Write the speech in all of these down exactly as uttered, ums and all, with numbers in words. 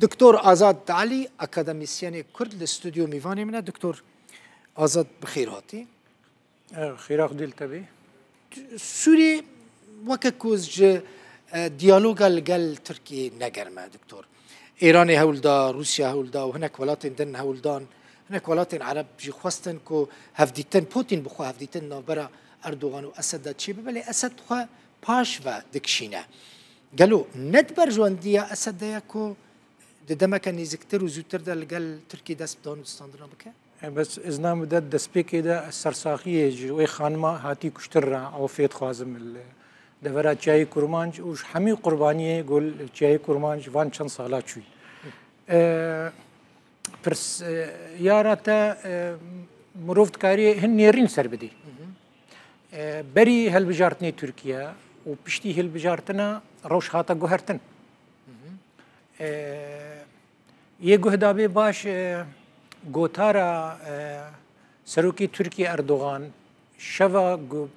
Doktor Azad Alî, akademîsyenê Kurd li stûdyo mîvanê min e. Doktor Azad, bi xêr hatî. Ev xêra Xwedê li te bê. Sûrî weke ku ji, e, diyaloga li gel Tirkiyê negerm e, Doktor. Îranê hewl da, Rûsya hewl da û hinek welatên din hewl dan, hinek welatên Ereb jî xwestin ku hevdîtin, Putin bi xwe hevdîtin navbera Erdogan û Esed de çêbibe, lê Esed xwe paş ve dikişîne. Gelo ne di berjewendiya Esed de ye ku di demeke nêziktir û zûtir de li gel Tirkiyê dest bi dan û distandina bike? E, bes ez nam bide destpêkê de sersaxiyê ji wê xanima hatî kuştin re afê dixwazim li devera Çiyayê Kurmanc û ji hemî qurbaniyê ku li Çiyayê Kurmanc van çend sala çûyî. E, pirs, e, yara te, e, mirov dikarî hin nêrîn ser bidî. E, berî hilbijartinê Tirkiye û piştî hilbijartina rewş hate guhertin. E, yê guh dabê baş, e, gotara, e, Serokê Tirkiye Erdogan şeva ku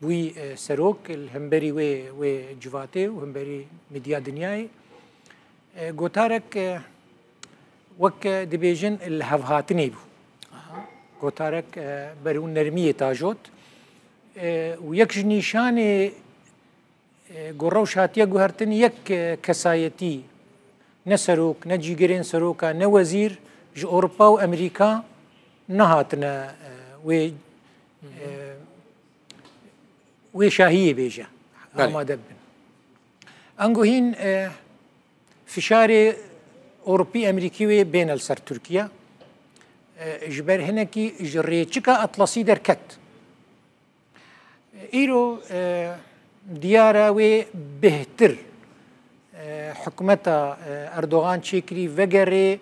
bûyî, e, serok li hemberî wê, wê civatê û hemberî medya dinyayê, e, gotarek, e, wek dibêjin li hevhatinê bû. Gotarek, e, ber û nermiyê tajot. E, û yek ji nîşanê, e, ku rewş hatiye guhertin, yek, e, kesayetî, ne serok, ne cîgirên seroka, ne wezîr ji Ewropa û Amerîka nehatine, e, wê, e, wê şahiyê bêje, Belê. Amade bibin. Ango hîn, e, fişarê Ewropî, Amerîkî wê bêne li ser Tirkiye. E, ji ber hinekî ji rêçika Atlasî derket. Îro, e, diyar e wê bêhtir, e, hikûmeta, e, Erdogan çêkirî vegerê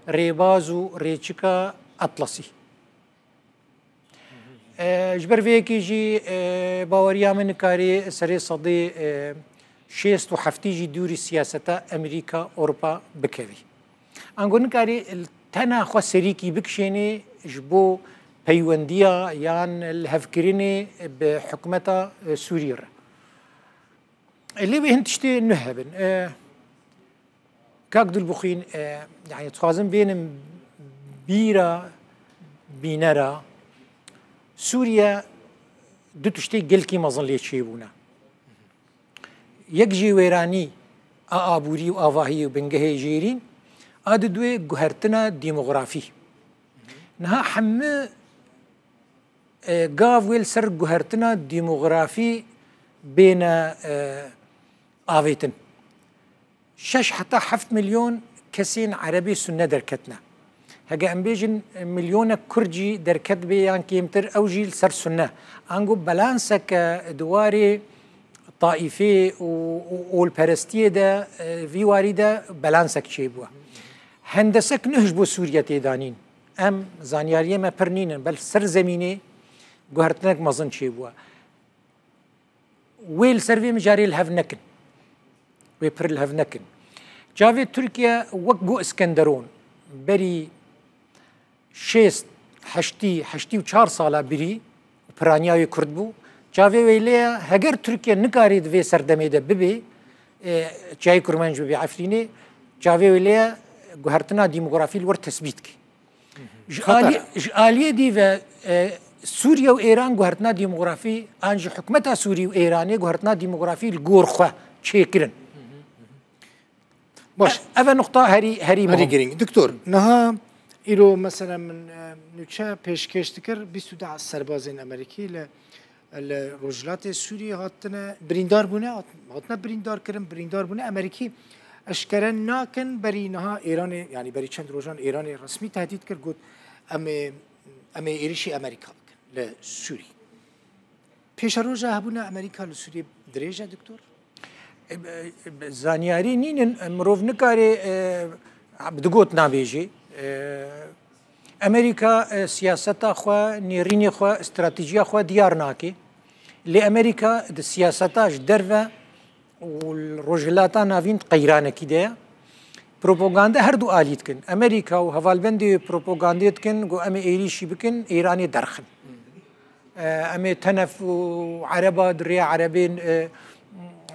rêbaz û rêçika Atlasî. E, ji ber vê yekê jî, e, baweriya min nikarî serê sedê, e, şêst û heftî jî dûrî siyaseta Amerîka, Ewropa bikevî. Ango nikarî tena xwe serîkî bikişênê ji bo peywendiya yan lihevkirinê bi hikûmeta, e, Sûrî re. E, lê wê hin tiştê nuh hebin. E, Kak Dilbixwîn, e, yani dixwazim bênim bîra bînera Sûriye du tiştê gelkî mezin lê çêbûne. Yek jî wêranî a aborî û avahiyê û bingehê jêrîn, a diduê guhertina demografî. Niha hemû, e, gav wê li ser guhertina demografî bêne, e, avêtin. Şeş heta heft milyon kesên Erebê Sunne derketine. Heke em bêjin milyonek Kurd jî derket bê yan kêmtir, ew jî li ser Sunne. Ango balanseke di warê taîfê û, û olperestiyê de, e, vî warî de balansek çêbûye. Hendesek nuh ji bo Sûriye tê danîn. Em, zanyariyê me pir nînin, bel ser zemînê guhertinek mezin çêbûye. Wê li ser vê mijarê li hev nekin. Wê pir li hev nekin. Çavê Tirkiye wek got Iskenderon, berî şêst, heştî, heştî û çar sala birî, piraniya wê kurt bû. Çavê wê lê ye, heger Tirkiye nikarê di vê serdemê de bibê, e, Çiyayê Kurmanc bibê Efrînê, çavê wê lê ye, guhertina demografî li wir tesbît kê. Ji Xeter alî-, e. Ji aliyê dî ve, e, Sûriye û Êran guhertina demografî, an jî hikûmeta Sûrî û Êranê guhertina demografî li gor xwe çêkirin. Baş. E-, ev e nuqta herî, herî Herî muhim. Girîng. Doktor, niha îro mesela min, e, nûçe pêşkêş dikir, bîst û du serbazên Amerîkî li li Rojhilatê Sûriyê hatine, birîndar bûne, hat-, hatine birîndar kirin, birîndar bûne. Amerîkî eşkere nakin, berî niha Êranê, yanî berî çend rojan Êranê resmî tehdît kir, got, "Em ê, em ê êrişî Amerîka bikin li Sûrî." Pêşeroja hebûna Amerîka li Sûriyê dirêj e, doktor? E, e, zanyarî nînin, e, mirov nikare, e, bi du got nabêjê. E, Amerîka, e, siyaseta xwe, nêrînê xwe, stratejiya xwe diyar nake. Lê Amerîka di siyaseta ji derve û li Rojhilata Navîn di qeyranekî de ye. Propaganda her du alî dikin. Amerîka û hevalbendê wê propagandê dikin, ku em ê êrîşî bikin, Îranê derxin. E, em ê tenef û ereba di rêya erebên, e,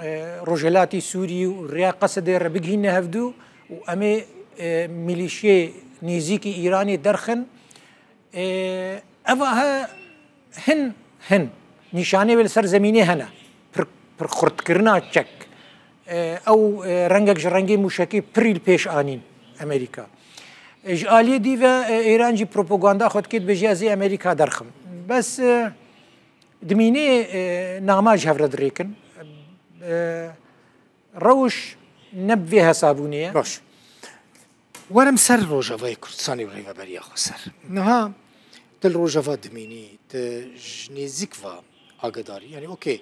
e, Rojhilatî Sûrî û rêya Qesedê re bigihîne hevdû û em ê E, milîşiyê nêzîkî Îranê derxin. E, eva he hin, hin nîşanê wê li ser zemînê hene. Pir, pir xurtkirina çek. E, ew, e, rengek ji rengê mûşekê pirî li pêş anîn Amerîka. E, ji aliyê dî ve, e, Îran jî propaganda xwe dike, dibêje, "Ez ê Amerîka derxim." Bes, e, dimînê, e, nama ji hev re dirêkin. E, rewş ne bi vê hesabûnê ye. Baş. Werim ser Rojavayê Kurdistanê û Rêveberiya Xweser. Niha tu li Rojava dimînî, tu ji nêzîk ve agedarî. Yani, okey,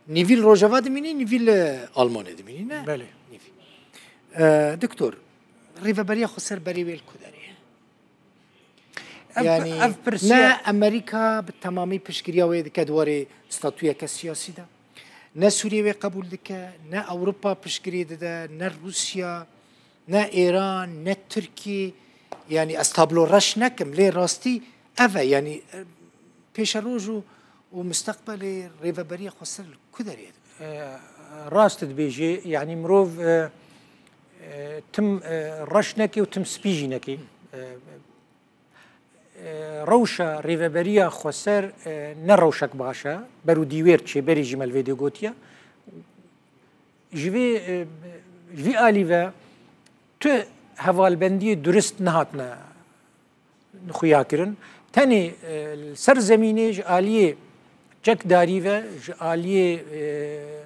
nîvî li Rojava dimînî, nîvî li Almanê dimînî, ne? Belê. Nîvî. E, doktor, Rêveberiya Xweser berê wê li ku derê ye? Ev, Yani, ev pirsiya ne Amerîka bi temamî piştgiriya wê dike di warê statuyeke siyasî de. Ne Sûriyê wê qebûl dike, ne Ewropa piştgirî dide, ne Rûsya, ne Îran, ne Tirkî. Yani, ez tablo reş nekim, lê rastî ev e. Yani, pêşeroj û, û mustaqbelê Rêveberiya Xweser li ku derê ye? E, rast dibêjê, yani, mirov, e, e, tim, e, reş neke û tim spî jî neke. E, e, rewşa Rêveberiya Xweser, e, ne rewşek baş e. Ber û dîwêr çêberî jî me li vê dê gotiye. Ji vê, e, ji vî alî ve tu hevalbendiyê durist nehatine xuya kirin. Tenê, e, li ser zemînê ji aliyê çekdarî ve, ji aliyê, e,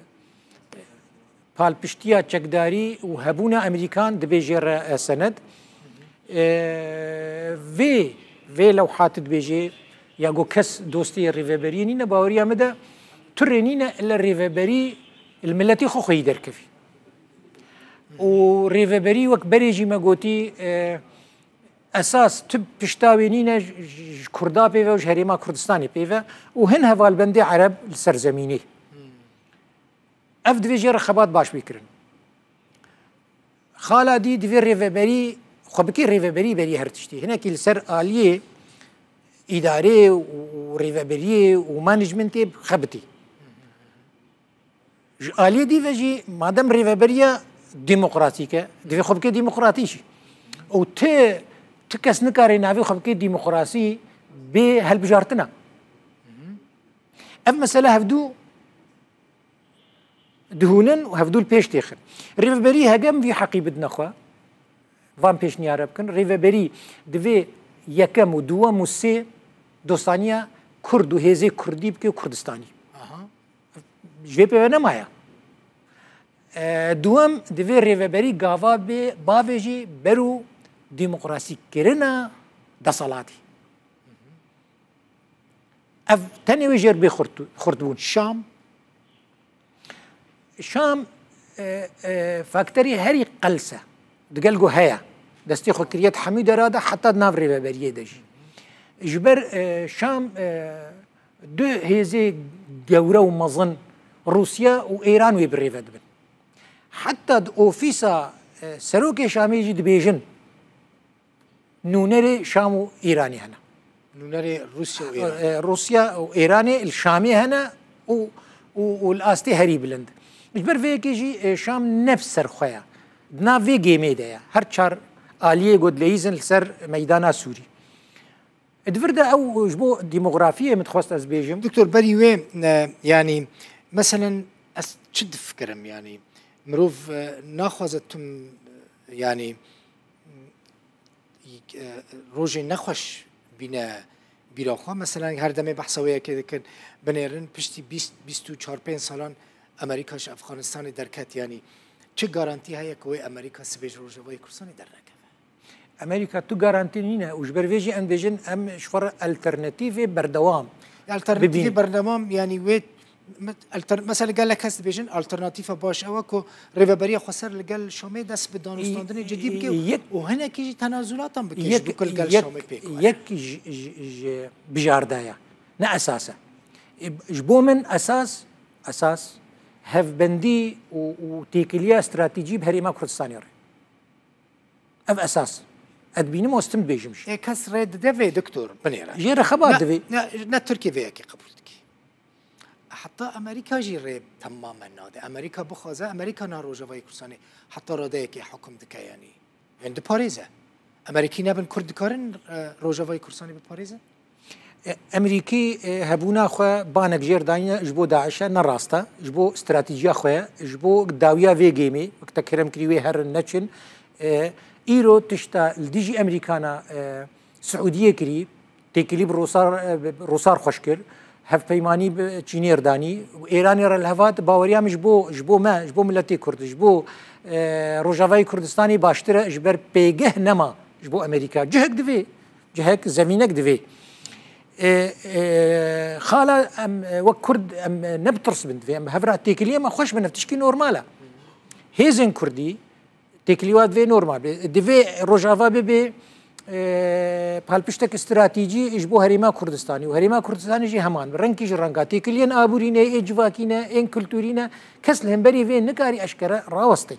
palpiştiya çekdarî û hebûna Amerîkan dibêje re, e, senet. E, vê, vê lewha tu dibêjê, ya ku kes dostê rêveberiyê nîne, baweriya min de tu rê nîne li rêveberî li miletê xwe xweyî derkevî. Û rêveberî wek berê jî me gotî, e, esas tu pişta wê nîne ji, ji, ji Kurda pê ve û ji Herêma Kurdistanê pê ve û hin hevalbendê Ereb li ser zemînê. Ev divê jê re xebat baş bê kirin. Xala dî divê rêveberî xwe bike rêveberî berî her tiştî. Hinekî li ser aliyê îdarê û rêveberiyê û managementê xebitî. Ji aliyê dî ve jî madem rêveberiya demokratîk e, divê xwe bike demokratî jî. Û ti, ti kes nikare navê xwe bike demokrasî bê hilbijartina. Ev mesele hevdû dihûnin û hevdû li pêş têxin. Rêveberî hege em vî heqî bidine xwe, van pêşniyare bikin. Rêveberî divê yekem û duwem û sê dostaniya Kurd û hêzê Kurdî bike û Kurdistanî. Aha. Ji vê pê ve nemaye. E, duwem, divê rêveberî gava bê, bavêjî ber û demokrasîkirina deselatî. Ev tenê wê jêr bê xurt, xurt bûn. Şam? Şam, e, e, fakterî herî qels e. Digel ku heye. Destê xwe kiriye di hemû dera de, heta di nav rêveberiyê de jî. Ji ber, e, Şam, e, du hêzê gewre û mezin, Rûsya û Êran wê bi rê ve dibin. Heta di ofîsa, e, serokê Şamê jî dibêjin, nûnerê Şam û Îranê hene. Nûnerê Rûsya û Îranê. E, Rûsya û Îranê li Şamê hene û, û, û li astê herî bilind. Ji ber vê yekê jî, e, Şam ne bi ser xwe ye. Di nav vê gêmê de ye. Her çar aliyê ku dileyîzin li ser meydana Sûrî. E, di vir de ew ji bo demografiyê min dixwest ez bêjim. Doktor, berî wê, e, yanî, meselen, ez çi difikirim, yanî, mirov, e, naxwaze tim, e, yanî, e, rojê nexweş bîne bîra xwe. Meselen, her demê behsa wê yekê dikin, binêrin, piştî bîst, bîst û çar pênc salan Amerîka ji Efxanistanê derket, yanî, çi garantî heye ku wê Amerîka sibê ji Rojavayê Kurdistanê dernekeve? Amerîka tu garantî nîne û ji ber vê jî em dibêjin em ji xwe re alternatîfê berdewam Alternatîfê bibînin. Berdewam, yanî wê, me-, alter-, mesela gelek kes dibêjin alternatîfa baş ew e ku Rêveberiya Xweser li gel Şamê dest bi danûstandinê cidî bike Yek, û hinekî jî tenazulatan bike ji yek, bo ku li gel yek, Şamê pêk were. Yek ji, ji, ji bijarda ye. Ne esas e. E, ji bo min esas, esas hevbendî û, û têkiliya stratejî bi Herêma Kurdistanê re. Ev esas. Ez dibînim û ez tim dibêjim jî. Ê kes rê dide vê, doktor, binêre. Jê re xebat divê. Ne, ne Tirkiye vê yekê qebûl dike. Heta Amerîka jî rê temamen nade. Amerîka bixwaze, Amerîka na Rojavayê Kurdistanê heta radeyekê hukm dike, yanî. Em diparêze. Emerîkî nebin Kurd dikarin e, Rojavayê Kurdistanê biparêzin? E, Emerîkî e, hebûna xwe banek jêr dayine ji bo DAIŞ'e ne rast e. Ji bo stratejiya xwe ye. Ji bo dawiya vê gêmê, wek te kerem kirî wê herin neçin. E, îro tişta li dijî Emerîkana e, Siûdiyê kirî, têkilî bi Rûsar, e, bi Rûsar xweş kir. Hevpeymanî bi Çînê r danî. Û Êranê re li hev hat, baweriya min ji bo, ji bo me, ji bo miletê Kurd, ji bo e, Rojavayê Kurdistanê baştir e, ji ber pêgeh nema ji bo Emerîka. Cihek divê, cihek zemînek divê. E, e, xala em e, wek Kurd em e, ne bi tirs bin divê. Em bi hev re têkiliyê me xweş bin, ev tişkî normal e. Hêzên Kurdî têkilî wa divê normal be. Divê Rojava bibe e, palpiştek stratejî ji bo herêma Kurdistanê û herêma Kurdistanê jî heman be. Rengkî ji renga têkiliyên aborî ne, ên civakî ne, ên kulturî ne. Kes li hemberî vê nikarî eşkere rawestê.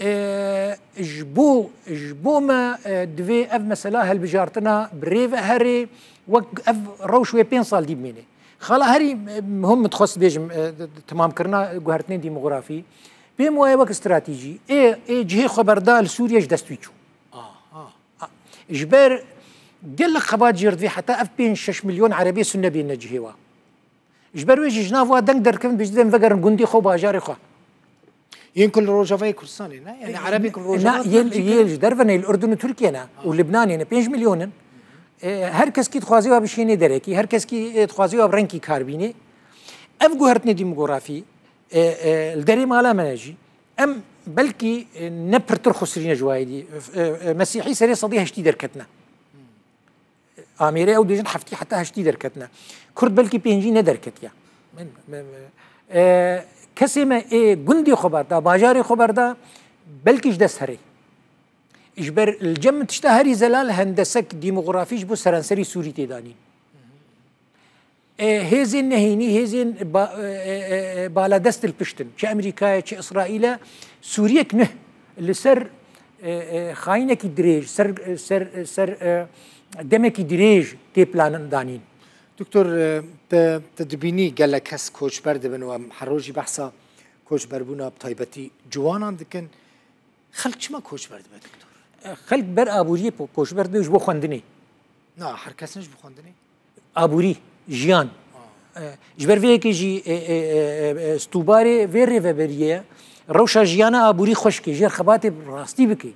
E, ji bo, ji bo me e, divê ev mesela hilbijartina bi rê ve herê, wek ev rewş wê pênc sal dî bimêne. Xala herî e, muhim min dixwest bêjim, e, temamkirina guhertinên demografî. Pê min waye wek stratejî, ê, ê cihê xwe berda li Sûriye ji dest wî çû. Aha. Ji ber gelek xebat jêr divê heta ev pênc şeş milyon erebê sunne bêne cihê wa. Ji ber wê jî ji nav wa deng derkevin, bêjin, "Em vegerin gundê xwe û bajarê xwe." Yên ku li Rojavayê Kurdistanê ne? Yani Erebê ku li Rojava Na, yê, yê ji derve ne, li Urdun û Tirkiye ne û Libnanê ne, pênc milyon in. E, her keskî dixwazê wa bişênê derekî, her keskî e, dixwazê wa bi renkî kar bînê. Ev guhertinê demografî e, e, li derê mala me ne jî. Em belkî e, ne pirtir xusirîne ji wayê dî. E, e, Mesîhî serê sedî heştî derketine. Amêrê ew dibêjin heftî heta heştî derketine. Kurd belkî pêncî nederketiye. Min, min, min, e, kesê me ê gundê xwe berda, bajarê xwe berda, belkî ji dest herê. Ji ber li cem min tişta herî zelal hendesek demografî ji bo seranserî Sûrî tê danîn. E, hêzên nehênî, hêzên ba, e, e, e, baladest li pişt in. Çi Emerîka ye, çi Îsraîl e, Sûriyek nuh li ser e, e, xayînekî dirêj, ser, ser, ser e, demekî dirêj tê plandanîn. Doktor, e, te, te dibînî gelek kes koçber dibin û em her rojî behsa koçberbûna bi taybetî ciwanan dikin. Xelk çima koçber dibe, doktor? E, xelk ber aboriyê po-, koçber dibe ji bo xwendinê. Na, her kes ne ji bo xwendinê. Aborî, jiyan. E, ji ber vê yekê jî e, e, e, e, stûbarê vê rêveberiyê ye. Rewşa jiyana aborî xweş ke, jêr xebatê rastî bike.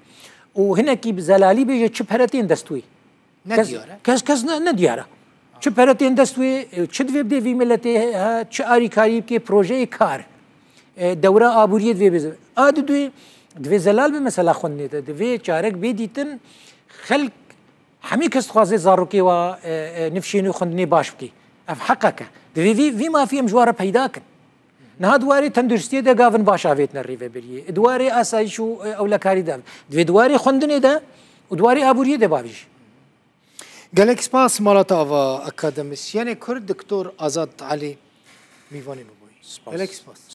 Û hinekî bi zelalî bêje çi pere tên dest wê. Ne Kes, diyar e. kes, kes ne, ne diyar e. Çi pere tên dest wê, e, çi divê bidê vî miletê, ha, çi arîkarî bike, projeyê kar. E, dewra aboriyê divê bize. A di duê divê zelal be mesela xwendinê de. Divê çarek bê dîtin, xelk Hemî kes dixwaze zarokê wa e, e, nifşên wî xwendinê baş bike. Ev heqek e. Divê vî, vî mafî em ji wan re peyda kin. Niha di warê tenduristiyê de gavin baş avêtine rêveberiyê. Di warê asayîş û e, ewlekarî de. Divê di warê xwendinê de û di warê aboriyê de bavêjî. Gelek spas mala te ava akademisyenê Kurd Doktor Azad Elî mîvanê min bûyî. Spas. Gelek spas.